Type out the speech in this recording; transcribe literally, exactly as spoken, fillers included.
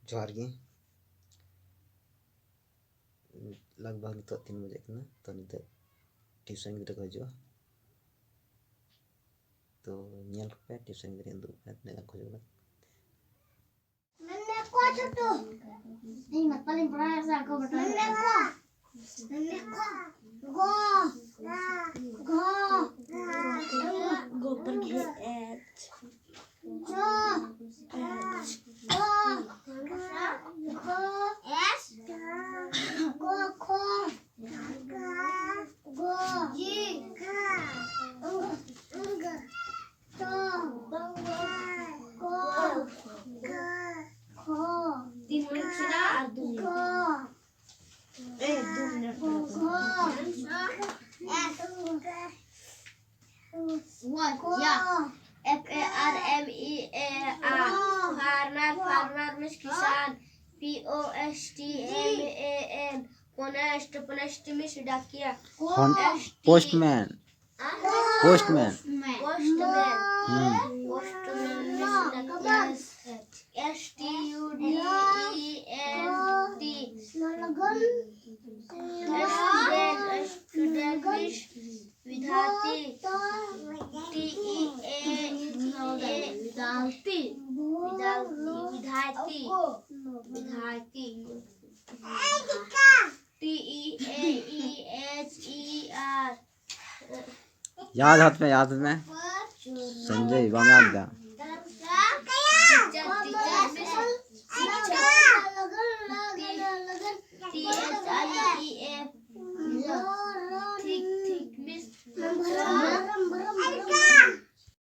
ᱡᱚᱦᱟᱨ ᱜᱮ᱾ ᱞᱟᱜᱽ ᱵᱷᱟᱜᱽ ᱱᱤᱛᱚᱜ ᱛᱤᱱ ᱵᱟᱡᱟᱜ ᱠᱟᱱᱟ, ᱛᱚ ᱱᱤᱛᱚᱜ ᱴᱤᱭᱩᱥᱚᱱ ᱜᱤᱫᱽᱨᱟᱹ ᱠᱚ ᱦᱤᱡᱩᱜᱼᱟ᱾ ᱛᱚ ᱧᱮᱞ ᱠᱚᱯᱮ, ᱴᱤᱭᱩᱥᱚᱱ ᱜᱤᱫᱽᱨᱟᱹ ᱩᱫᱩᱜ ᱯᱮ ᱛᱤᱱᱟᱹᱜ ᱜᱟᱱ ᱠᱚ ᱦᱤᱡᱩᱜ ᱠᱟᱱᱟ᱾ ᱢᱮᱱᱮ ᱠᱚ ᱪᱷᱳᱴᱩ, ᱤᱧ ᱢᱟ ᱯᱟᱞᱮᱧ ᱯᱟᱲᱦᱟᱣ ᱥᱮ ᱟᱠᱚ ᱵᱮᱴᱟ᱾ ᱢᱮᱱᱮ ᱠᱚ, ᱢᱮᱱᱮ ᱠᱚ, ᱜᱚ, ᱜᱚ, ᱜᱚ ᱯᱟᱞᱮ ᱮᱪ, ᱜᱚ, ᱜᱚ, ᱜᱚ, ᱮᱪ, ᱜᱚ, ᱠᱷᱚ, ᱜᱚ, ᱡᱤ, ᱜᱚ, ᱛᱚ, ᱠᱚ, ᱠᱷᱚ, ᱛᱤᱱ ᱢᱤᱱᱤᱴ ᱠᱷᱚᱱᱟᱜ ᱟᱨ ᱫᱩ ᱢᱤᱱᱤᱴ᱾ ᱜᱚ, ᱮ, ᱫᱩ ᱢᱤᱱᱤᱴ ᱠᱷᱚᱱᱟᱜ᱾ ᱜᱚ, ᱮᱥ, ᱠᱚ, ᱭᱟ, F A R M E A R, farmer, farmer means Kisan, P O S T M A N, post, post means ᱰᱟᱠᱤᱭᱟ, ᱯᱳᱥᱴ, ᱯᱳᱥᱴᱢᱮᱱ᱾ ᱯᱳᱥᱴᱢᱮᱱ᱾ ᱯᱳᱥᱴᱢᱮᱱ᱾ ᱦᱩᱸ᱾ Postman minister. S T U D E N T। Student, student means विद्यार्थी। T E A, T E A, विद्यार्थी। विद्यार्थी, विद्यार्थी। विद्यार्थी। T E A E H E R। याद हाथ में, याद में। संजय, बाम याद दा। Teacher, teacher means शिक्षक। T H I E F।